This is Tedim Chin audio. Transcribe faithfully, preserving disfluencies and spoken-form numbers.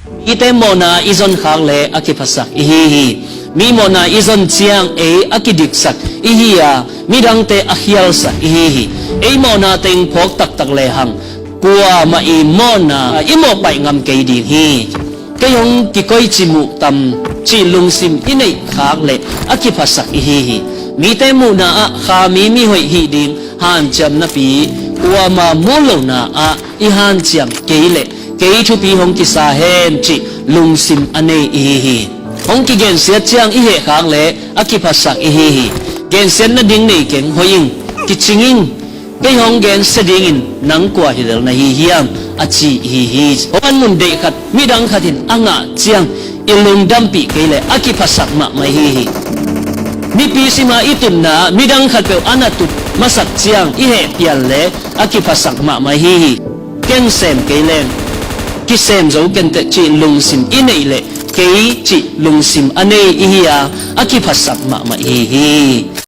Mite mawhna i zonkhak le a kiphasak i hi hi. Mi mawhna i zon ciang ei a kidiksak i hi a, midangte a khialsak i hi hi. Ei mawhna teng phawk taktak lehang kuamah i mawhna i mawhpaih ngam kei ding hi. Kei hong kikoici muh tam cih lungsim i neihkhak le a kiphasak i hi hi. Mite muhna ah kha mi mihoih hih ding hanciam napi, kuama mu lohna ah i hanciam kei leh kei thupi hong kisa hen cih lungsim a nei i hi hi. Hong kigensiat ciang i hehkhak le a kiphasak i hi hi. Gensiat nading nei keng, hoih ing, kicing ing. Kei hong gensia dingin nang kua hi lel na hi hiam, a ci i hi hi. Hong an mun deih khat midang khat in a ngah ciang i lungdampih kei leh a kiphasak mahmah i hi hi. Mipi sima i tutna midang khatpeuh a na tut masak ciang i hehpian le a kiphasak mahmah i hi hi. Ken sem kei leng kisem zo kenteh cih lungsim i neih leh kei cih lungsim a nei i hi a, a kiphasak mahmah i hi hi.